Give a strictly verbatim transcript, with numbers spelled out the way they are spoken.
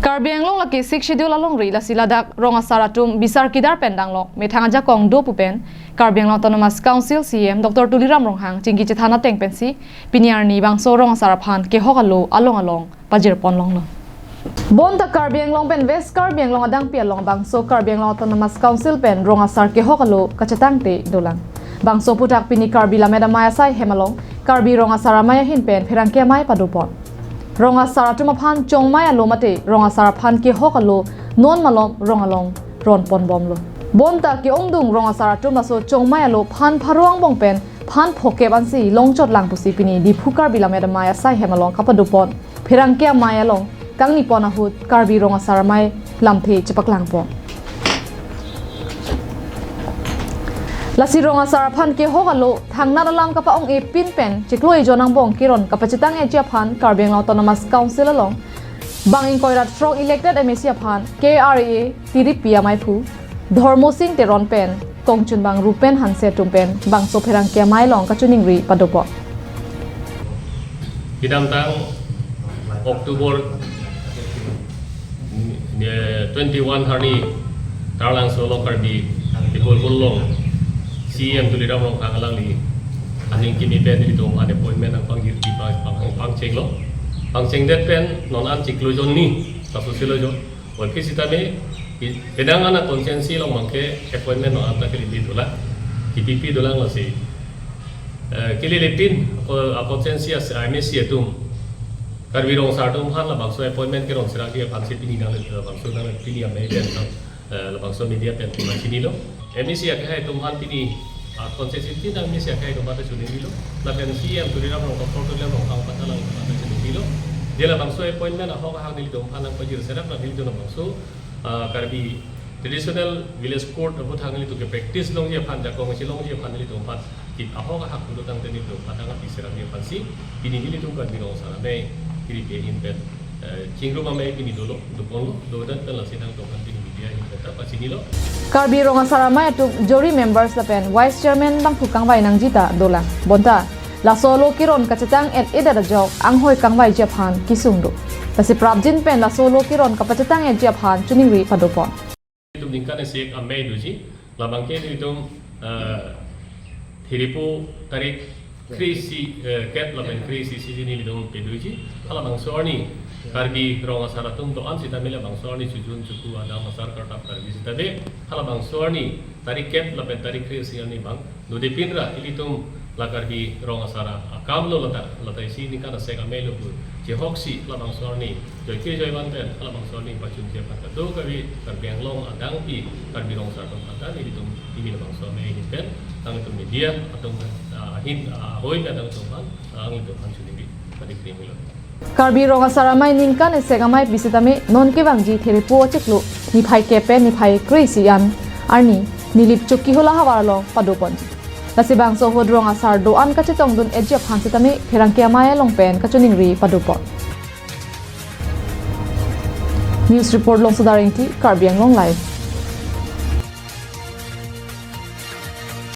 Karbi Anglong lake Sixth Schedule alongri lasi ladak rong asar atum bisar kidar pen danglok methang ajakong do pu pen Karbi Anglong Autonomous Council C E M Doctor Tuliram Ronghang chingki chethan ateng pensi pini arni bangso rong asar aphan kehok alo along along pajir pon longlo. Bonta Karbi Anglong pen West Karbi Anglong adangpi along bangso Karbi Anglong Autonomous Council pen rong asar kehok alo kachetangte dolang. Bangso aphuthak pini Karbi Lammet Amei asai hem along Karbi rong asar amei ahin pen pherangke amei pado pon. Rong asar atum aphan chongmei alo mate rong asar aphan kehok alo non malom rong along ron pon bomlo. Bonta ke-ongdung rong asar atum laso chongmei alo phan pharo angbong pen phan phokep ansi longchot lang pusi pini Diphu Karbi Lammet Amei asai hem along kapado pon pherangke amei along kangni pon ahut Karbi rong asar amei lamthe chepaklang pon. Lasi rong asar aphan kehok alo thangnat alam kapa-ong-e pin pen chiklo ejon angbong keron kapachetang eji aphan Karbi Anglong Autonomous Council along bang ingkoi ra throk elected M A C aphan K R A A tiripi ameiphu Dhormo Sing Teron pen kongchunbang Rupen Hanse atum pen bangso pherangke amei along kachiningri pado pon. Kedamtang October, eh, twenty-one arni Taralangso along Karbi People Kulong C E M Tuliram Ronghang alangli aning kimi pen nelitum an appointment nangpangjirpi pang, pang, pangchenglo. Pangchengdet pen non an chiklo jon ni, laso silo jon. Oi, phi sitame, i-, kedang an a-constituency along abangke appointment non anta kelele dolang, kipipi dolang lasi. Eh, kelele pin, ako, a-constituency as, M A C atum, Karbi rong asar atum aphan labangso appointment keron serangke aphansi pini nang, labangso nang pini amei pen, eh, labangso media pen pura chinilo. M A C akehai atum aphan pini, ah, constituency tin M A C akehai atum aphan ta chiningri lo. Lapen C E M Tuliram Ronghang, Doctor Tuliram Ronghang aphan ta lang aphan ta chiningri lo. Dia labangso appointment ahok ahak nelitum aphan nangpajir serap nang nelitum labangso, ah, Karbi Traditional Village Court aphuthak nelitum ke-practice longji aphan, jakong si longji aphan nelitum aphan kip ahok ahak pulo tangte nelitum aphan nangpi serapji aphansi pini nelitum Karbi rong asar amei kiri ke ahin pen, eh, chingrum amei pini dolo, doponlo, dodet pen lasi nangtum aphan pini media ahin pen ta pachinilo. Karbi rong asar amei atum juri members lapen vice chairman bangphu kangvai nangji ta dolang. Bonta laso alo keron kachetang et-edet ajok anghoi kangvaiji aphan kesung do. Lasi prapjin pen laso alo keron kapachetang etji aphan chiningri pado pon. Itum ningkan isi amei doji, labangke itum, eh, Thiripu tarik kre-isi, eh, kep lapen kre-isi isi arni nelitum pedoji. Halabangso arni Karbi rong asar atum do-an sitame labangso arni chojun choku adam asar kartap Karbi sitame halabangso arni tarik kep lapen tarik kre-isi arni bang dodepin ra ilitum la Karbi rong asar akam lo lata, lata isi ningkan asek amei lo pu chehoksi labangso arni joike joivan pen halabangso arni pachunji aphan kado Karbi, Karbi Anglong adangpi Karbi rong asar atum aphan ta nelitum pini labangso amei ahin pen nangtum media atum, ah, ahin, ah, ahoi pen nangtum aphan, ah, nangtum aphan chiningri padi krimilo. Karbi rong asar amei ningkan isi amei pi sitame non kevangji Thiripu achiklo niphai kep pen niphai kre-isi an arni Nilip Chokihola havar along pado ponji. Lasi bangso ahut rong asar do-an kachetongdun etji aphan sitame pherangke amei along pen kachiningri pado pon. News report Longsodar Ingti, Karbi Anglong Live.